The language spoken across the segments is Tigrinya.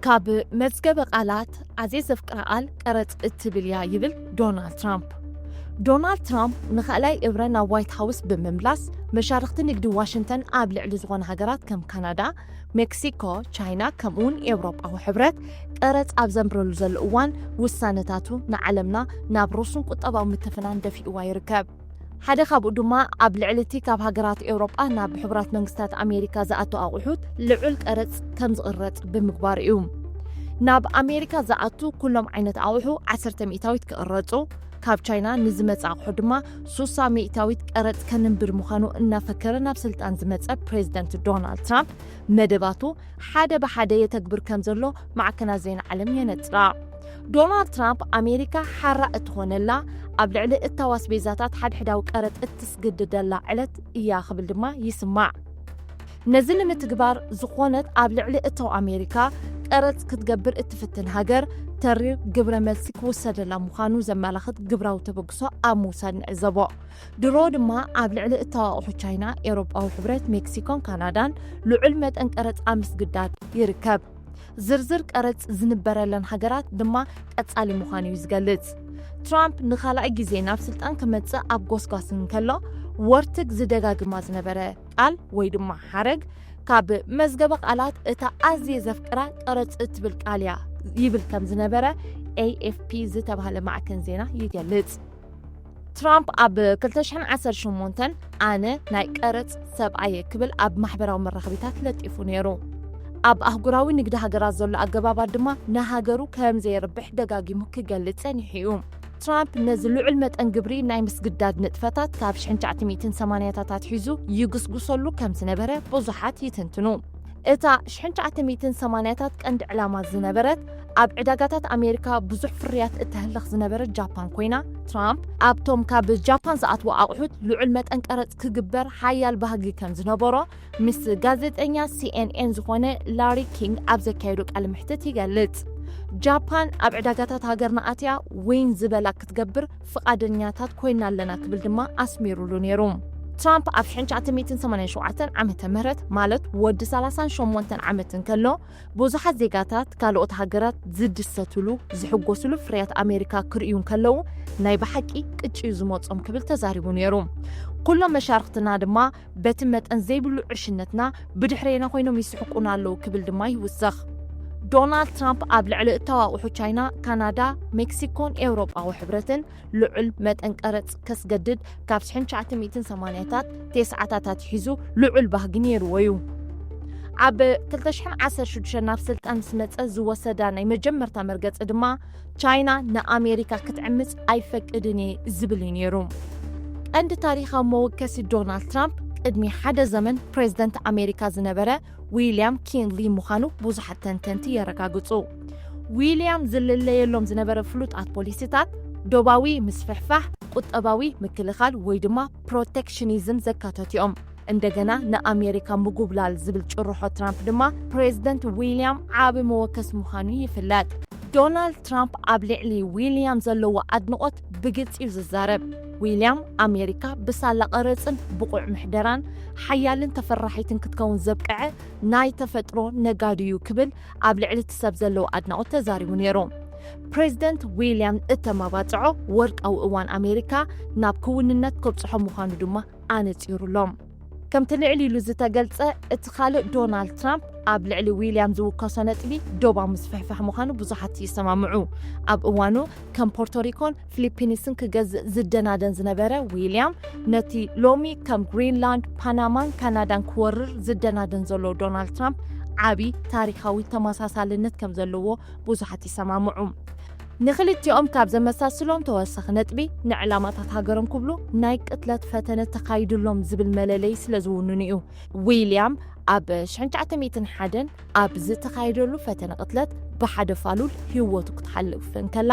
ካብ መዝገበ ቃላት ኣዜ ዘፍቅራ ቃል ቀረጽ እትብል እያ ይብል ዶናልድ ትራምፕ። ዶናልድ ትራምፕ ንኻልኣይ እብረ ናብ ዋይት ሃውስ ብምምላስ መሻርኽቲ ንግዲ ዋሽንግተን ኣብ ልዕሊ ዝኾነ ሃገራት ከም ካናዳ፣ ሜክሲኮ፣ ቻይና ከምኡውን ኤውሮጳዊ ሕብረት ቀረጽ ኣብ ዘንብረሉ ዘሎ እዋን ውሳነታቱ ንዓለምና ናብ ሩስን ቁጠባዊ ምትፍናን ደፊእዋ ይርከብ። ሓደ ካብኡ ድማ ኣብ ልዕሊ እቲ ካብ ሃገራት ኤውሮጳ ናብ ሕቡራት መንግስታት ኣሜሪካ ዝኣቱ ኣቑሑት ልዑል ቀረጽ ከም ዝቕረጽ ብምግባር እዩ። ናብ ኣሜሪካ ዝኣቱ ኩሎም ዓይነት ኣቑሑ ዓሰርተ ሚእታዊት ክቕረጹ፣ ካብ ቻይና ንዝመጽእ ኣቑሑ ድማ ሱሳ ሚእታዊት ቀረጽ ከንብር ምዃኑ እናፈከረ ናብ ስልጣን ዝመጸ ፕሬዚደንት ዶናልድ ትራምፕ መደባቱ ሓደ ብሓደ የተግብር ከም ዘሎ ማዕከናት ዜና ዓለም የነጽራ። ዶናልድ ትራምፕ ኣሜሪካ ሓራ እትኾነላ ኣብ ልዕሊ እታው ኣስቤዛታት ሓድሕዳዊ ቀረጥ እትስግድደላ ዕለት እያ ክብል ድማ ይስማዕ። ነዚ ንምትግባር ዝኾነት ኣብ ልዕሊ እታው ኣሜሪካ ቀረጽ ክትገብር እትፍትን ሃገር ተሪር ግብረ መልሲ ክውሰደላ ምዃኑ ዘመላኽት ግብራዊ ተበግሶ ኣብ ምውሳድ ንዕዘቦ። ድሮ ድማ ኣብ ልዕሊ እታው ኣቑሑ ቻይና፣ ኤውሮጳዊ ሕብረት፣ ሜክሲኮን ካናዳን ልዑል መጠን ቀረጽ ኣብ ምስግዳድ ይርከብ። ዝርዝር ቀረጽ ዝንበረለን ሃገራት ድማ ቀጻሊ ምዃኑ እዩ ዝገልጽ። ትራምፕ ንኻልኣይ ግዜ ናብ ስልጣን ክመጽእ ኣብ ጎስጓስ እንከሎ ወርትግ ዝደጋግማ ዝነበረ ቃል ወይ ድማ ሓረግ ካብ መዝገበ ቃላት እታ ኣዝየ ዘፍቅራ ቀረጽ እትብል ቃል እያ ይብል ከም ዝነበረ ኤኤፍፒ ዝተባህለ ማዕከን ዜና ይገልጽ። ትራምፕ ኣብ ክልተ ሽሕን ዓሰርተ ሸሞንተን ኣነ ናይ ቀረጽ ሰብኣየ ክብል ኣብ ማሕበራዊ መራኸቢታት ለጢፉ ነይሩ። ኣብ ኣህጉራዊ ንግዲ ሃገራት ዘሎ ኣገባባት ድማ ንሃገሩ ከም ዘየርብሕ ደጋጊሙ ክገልጽ ጸኒሑ እዩ። ትራምፕ ነዚ ልዑል መጠን ግብሪ ናይ ምስግዳድ ንጥፈታት ካብ ሽሕን ትሽዓተ ሚእትን ሰማንያታት ኣትሒዙ ይግስጉሰሉ ከም ዝነበረ ብዙሓት ይትንትኑ። እታ ሽሕን ትሽዓተ ሚእትን ሰማንያታት ቀንዲ ዕላማ ዝነበረት ኣብ ዕዳጋታት ኣሜሪካ ብዙሕ ፍርያት እተህልኽ ዝነበረት ጃፓን ኮይና፣ ትራምፕ ኣብቶም ካብ ጃፓን ዝኣትዉ ኣቑሑት ልዑል መጠን ቀረጽ ክግበር ሓያል ባህጊ ከም ዝነበሮ ምስ ጋዜጠኛ ሲኤንኤን ዝኾነ ላሪ ኪንግ ኣብ ዘካየዶ ቃለ መሕትት ይገልጽ። ጃፓን ኣብ ዕዳጋታት ሃገርና ኣትያ ወይን ዝበላ ክትገብር ፍቓደኛታት ኮይና ኣለና ክብል ድማ ኣስሚሩሉ ነይሩ። ትራምፕ ኣብ ሽሕን ትሽዓተ ሚእትን ሰማንያን ሸውዓተን ዓመተ ምህረት ማለት ወዲ ሰላሳን ሸሞንተን ዓመት እንከሎ ብዙሓት ዜጋታት ካልኦት ሃገራት ዝድሰትሉ ዝሕጎስሉ ፍርያት ኣሜሪካ ክርእዩ እንከለዉ ናይ ብሓቂ ቅጭ እዩ ዝመጾም ክብል ተዛሪቡ ነይሩ። ኩሎም መሻርኽትና ድማ በቲ መጠን ዘይብሉ ዕሽነትና ብድሕሬና ኮይኖም ይስሕቁና ኣለዉ ክብል ድማ ይውሰኽ። ዶናልድ ትራምፕ ኣብ ልዕሊ እታው ኣቑሑ ቻይና፣ ካናዳ፣ ሜክሲኮን ኤውሮጳዊ ሕብረትን ልዑል መጠን ቀረጽ ከስገድድ ካብ ሽሕን ትሽዓተ ሚእትን ሰማንያታት ተስዓታት ኣትሒዙ ልዑል ባህጊ ነይርዎ እዩ። ኣብ ክልተ ሽሕን ዓሰርተ ሽዱሽተን ናብ ስልጣን ምስ መጸ ዝወሰዳ ናይ መጀመርታ መርገጺ ድማ ቻይና ንኣሜሪካ ክትዕምጽ ኣይፈቅድን እየ ዝብል እዩ ነይሩ። ቀንዲ ታሪኻዊ መወከሲ ዶናልድ ትራምፕ ቅድሚ ሓደ ዘመን ፕሬዝደንት ኣሜሪካ ዝነበረ ዊልያም ኪንሊ ምዃኑ ብዙሓት ተንተንቲ የረጋግጹ። ዊልያም ዝልለየሎም ዝነበረ ፍሉጣት ፖሊሲታት ዶባዊ ምስፍሕፋሕ፣ ቁጠባዊ ምክልኻል ወይ ድማ ፕሮቴክሽኒዝም ዘካተቱ እዮም። እንደገና ንኣሜሪካ ምጉብላል ዝብል ጭርሖ ትራምፕ ድማ ፕሬዝደንት ዊልያም ዓቢ መወከሲ ምዃኑ ይፍለጥ። ዶናልድ ትራምፕ ኣብ ልዕሊ ዊልያም ዘለዎ ኣድንቖት ብግልጺ እዩ ዝዛረብ። ዊልያም ኣሜሪካ ብሳላ ቀረጽን ብቑዕ ምሕደራን ሓያልን ተፈራሒትን ክትከውን ዘብቅዐ ናይ ተፈጥሮ ነጋዲ እዩ ክብል ኣብ ልዕሊ እቲ ሰብ ዘለዎ ኣድናቖት ተዛሪቡ ነይሩ። ፕሬዝደንት ዊልያም እተመባጽዖ ወርቃዊ እዋን ኣሜሪካ ናብ ክውንነት ከብጽሖ ምዃኑ ድማ ኣነጺሩሎም። ከምቲ ልዕል ኢሉ ዝተገልጸ፣ እቲ ካልእ ዶናልድ ትራምፕ ኣብ ልዕሊ ዊልያም ዝውከሶ ነጥቢ ዶባ ምስፍሕፋሕ ምዃኑ ብዙሓት ይሰማምዑ። ኣብ እዋኑ ከም ፖርቶሪኮን ፊሊፒንስን ክገዝእ ዝደናደን ዝነበረ ዊልያም፣ ነቲ ሎሚ ከም ግሪንላንድ፣ ፓናማን ካናዳን ክወርር ዝደናደን ዘሎ ዶናልድ ትራምፕ ዓቢ ታሪኻዊ ተመሳሳልነት ከም ዘለዎ ብዙሓት ይሰማምዑ። ንኽልቲኦም ካብ ዘመሳስሎም ተወሳኺ ነጥቢ፣ ንዕላማታት ሃገሮም ክብሉ ናይ ቅትለት ፈተነ ተኻይድሎም ዝብል መለለዪ ስለ ዝውንኑ እዩ። ዊልያም ኣብ ሽሕን ትሽዓተ ሚእትን ሓደን ኣብ ዝተኻየደሉ ፈተነ ቅትለት ብሓደ ፋሉል ህይወቱ ክትሓልፍ እንከላ፣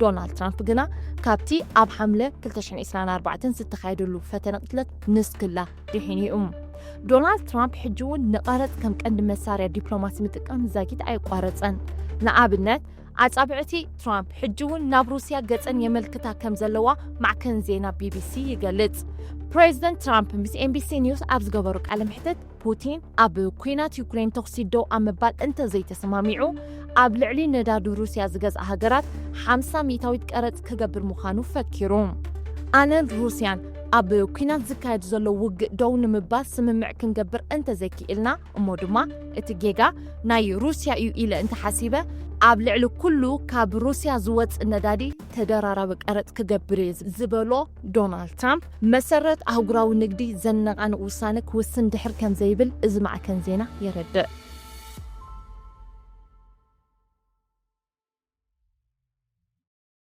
ዶናልድ ትራምፕ ግና ካብቲ ኣብ ሓምለ ክልተ ሽሕን ዕስራን ኣርባዕተን ዝተኻየደሉ ፈተነ ቅትለት ንስክላ ድሒኑ እዩ። ዶናልድ ትራምፕ ሕጂ እውን ንቐረጽ ከም ቀንዲ መሳርያ ዲፕሎማሲ ምጥቃም ዛጊት ኣየቋረጸን። ንኣብነት፣ ኣጻብዕቲ ትራምፕ ሕጂ እውን ናብ ሩስያ ገጸን የመልክታ ከም ዘለዋ ማዕከን ዜና ቢቢሲ ይገልጽ። ፕሬዚደንት ትራምፕ ምስ ኤንቢሲ ኒውስ ኣብ ዝገበሩ ቃለ መሕትት፣ ፑቲን ኣብ ኲናት ዩክሬን ተኹሲ ደው ኣብ ምባል እንተዘይተሰማሚዑ፣ ኣብ ልዕሊ ነዳዲ ሩስያ ዝገዝኣ ሃገራት ሓምሳ ሚእታዊት ቀረጽ ክገብር ምዃኑ ፈኪሩ። ኣነን ሩስያን ኣብ ኲናት ዝካየድ ዘሎ ውግእ ደው ንምባል ስምምዕ ክንገብር እንተዘይክኢልና፣ እሞ ድማ እቲ ጌጋ ናይ ሩስያ እዩ ኢለ እንተሓሲበ፣ ኣብ ልዕሊ ኩሉ ካብ ሩስያ ዝወጽእ ነዳዲ ተደራራቢ ቀረጽ ክገብር እየ ዝበሎ ዶናልድ ትራምፕ፣ መሰረት ኣህጉራዊ ንግዲ ዘነቓንቕ ውሳነ ክውስን ድሕር ከም ዘይብል እዚ ማዕከን ዜና የረድእ።